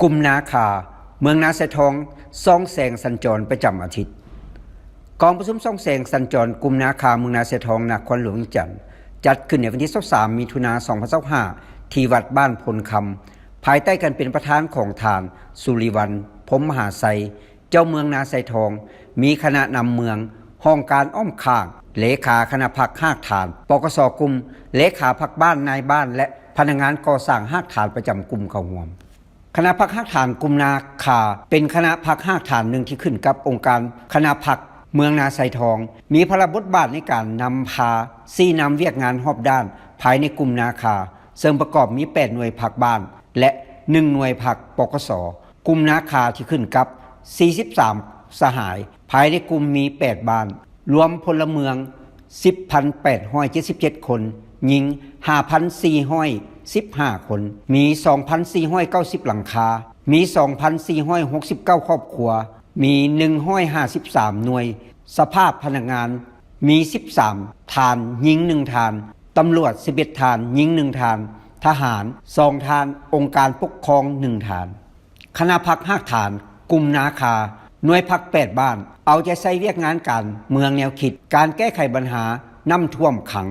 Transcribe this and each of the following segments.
ກຸ່ມນາຄາ ເມືອງນາຊາຍທອງ ສ່ອງແສງສັນຈອນປະຈຳອາທິດ. ກອງປະຊຸມສ່ອງແສງສັນຈອນກຸ່ມນາຄາເມືອງນາຊາຍທອງ ນະຄອນຫຼວງວຽງຈັນ ຈັດຂຶ້ນໃນວັນທີຊາວສາມ ມິຖຸນາ ສອງພັນຊາວຫ້າ ທີ່ວັດບ້ານໂພນຄຳ ພາຍໃຕ້ການເປັນປະທານຂອງທ່ານ ສຸລິວັນ ພົມມະຫາໄຊ ເຈົ້າເມືອງນາຊາຍທອງ, ມີຄະນະນຳເມືອງ, ຫ້ອງການອ້ອມຂ້າງ, ເລຂາຄະນະພັກຮາກຖານ ປກສ ກຸ່ມ, ເລຂາພັກບ້ານ, ນາຍບ້ານ ແລະ ພະນັກງານກໍ່ສ້າງຮາກຖານປະຈຳກຸ່ມເຂົ້າຮ່ວມ. ຄະນະພັກຮາກຖານກຸ່ມນາຄາ ເປັນຄະນະພັກຮາກຖານໜຶ່ງທີ່ຂຶ້ນກັບອົງການຄະນະພັກເມືອງນາຊາຍທອງ, ມີພາລະບົດບາດໃນການນຳພາຊີ້ນຳວຽກງານຮອບດ້ານພາຍໃນກຸ່ມນາຄາ, ເຊິ່ງປະກອບມີແປດໜ່ວຍພັກບ້ານ ແລະ ໜຶ່ງໜ່ວຍພັກ ປກສ. ກຸ່ມນາຄາທີ່ຂຶ້ນກັບສີ່ສິບສາມສະຫາຍ, ພາຍໃນກຸ່ມມີແປດບ້ານ, ລວມພົນລະເມືອງສິບພັນແປດຮ້ອຍເຈັດສິບເຈັດຄົນ, ຍິງຫ້າພັນສີ່ຮ້ອຍສິບຫ້າຄົນ, ມີສອງພັນສີ່ຮ້ອຍເກົ້າສິບຫຼັງຄາ, ມີສອງພັນສີ່ຮ້ອຍຫົກສິບເກົ້າຄອບຄົວ, ມີໜຶ່ງຮ້ອຍຫ້າສິບສາມໜ່ວຍສະພາບພະນັກງານ, ມີສິບສາມທ່ານ, ຍິງໜຶ່ງທ່ານ, ຕຳຫຼວດສິບເອັດທ່ານ, ຍິງໜຶ່ງທ່ານ, ທະຫານສອງທ່ານ, ອົງການປົກຄອງໜຶ່ງທ່ານ. ຄະນະພັກຮາກຖານກຸ່ມນາຄາ ໜ່ວຍພັກແປດບ້ານ ເອົາໃຈໃສ່ວຽກງານການເມືອງແນວຄິດ ການແກ້ໄຂບັນຫານ້ຳຖ້ວມຂັງ,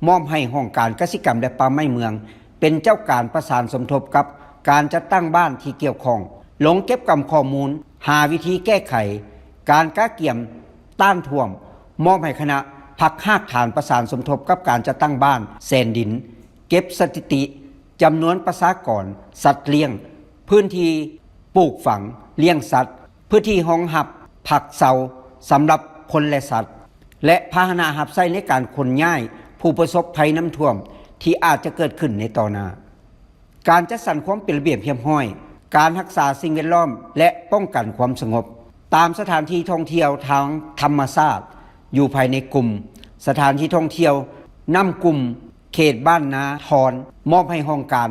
ມອບໃຫ້ຫ້ອງການກະສິກຳ ແລະ ປ່າໄມ້ເມືອງ ເປັນເຈົ້າການປະສານສົມທົບກັບການຈັດຕັ້ງບ້ານທີ່ກ່ຽວຂ້ອງ, ລົງເກັບກຳຂໍ້ມູນ, ຫາວິທີແກ້ໄຂ, ການກະກຽມຕ້ານຖ້ວມ, ມອບໃຫ້ຄະນະພັກຮາກຖານປະສານສົມທົບກັບການຈັດຕັ້ງບ້ານ, ແສນດິນ, ເກັບສະຖິຕິຈຳນວນປະຊາກອນ, ສັດລ້ຽງ, ພື້ນທີ່ປູກຝັງ, ລ້ຽງສັດ, ພື້ນທີ່ຮອງຮັບພັກເຊົາສຳລັບຄົນ ແລະ ສັດ ແລະ ພາຫະນະຮັບໃຊ້ໃນການຂົນຍ້າຍຜູ້ປະສົບໄພນ້ຳຖ້ວມທີ່ອາດຈະເກີດຂຶ້ນໃນຕໍ່ໜ້າ. ການຈັດສັນຄວາມເປັນລະບຽບຮຽບຮ້ອຍ, ການຮັກສາສິ່ງແວດລ້ອມ ແລະ ປ້ອງກັນຄວາມສະຫງົບ ຕາມສະຖານທີ່ທ່ອງທ່ຽວທາງທຳມະຊາດຢູ່ພາຍໃນກຸ່ມ, ສະຖານທີ່ທ່ອງທ່ຽວນຳກຸ່ມ, ເຂດບ້ານນາທອນ ມອບໃຫ້ຫ້ອງການ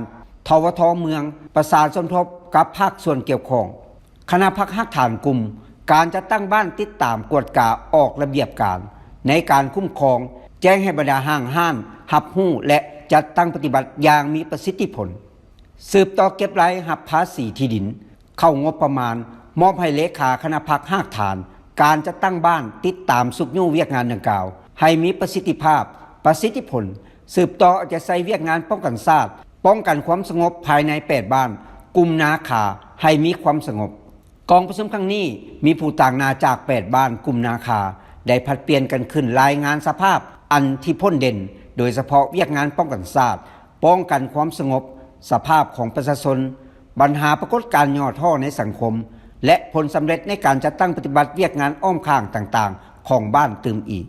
ທວທ ເມືອງ ປະສານສົມທົບກັບພາກສ່ວນກ່ຽວຂ້ອງ. ຄະນະພັກຮາກຖານກຸ່ມ, ການຈັດຕັ້ງບ້ານ, ຕິດຕາມກວດກາອອກລະບຽບການໃນການຄຸ້ມຄອງ, ແຈ້ງໃຫ້ບັນດາຫ້າງຮ້ານຮັບຮູ້ ແລະ ຈັດຕັ້ງປະຕິບັດຢ່າງມີປະສິດທິຜົນ. ສືບຕໍ່ເກັບລາຍຮັບພາສີທີ່ດິນ ເຂົ້າງົບປະມານ, ມອບໃຫ້ເລຂາຄະນະພັກຮາກຖານການຈັດຕັ້ງບ້ານ ຕິດຕາມຊຸກຍູ້ວຽກງານດັ່ງກ່າວໃຫ້ມີປະສິດທິພາບ, ປະສິດທິຜົນ, ສືບຕໍ່ເອົາໃຈໃສ່ວຽກງານປ້ອງກັນຊາດ, ປ້ອງກັນຄວາມສະຫງົບພາຍໃນແປດບ້ານກຸ່ມນາຄາໃຫ້ມີຄວາມສະຫງົບ. ກອງປະຊຸມຄັ້ງນີ້ ມີຜູ້ຕາງໜ້າຈາກແປດບ້ານກຸ່ມນາຄາ ໄດ້ຜັດປ່ຽນກັນຂຶ້ນລາຍງານສະພາບອັນທີ່ພົ້ນເດັ່ນ, ໂດຍສະເພາະວຽກງານປ້ອງກັນຊາດ, ປ້ອງກັນຄວາມສະຫງົບ, ສະພາບຂອງປະຊາຊົນ, ບັນຫາປາກົດການຫຍໍ້ທໍ້ໃນສັງຄົມ ແລະ ຜົນສຳເລັດໃນການຈັດຕັ້ງປະຕິບັດວຽກງານອ້ອມຂ້າງຕ່າງໆຂອງບ້ານຕື່ມອີກ.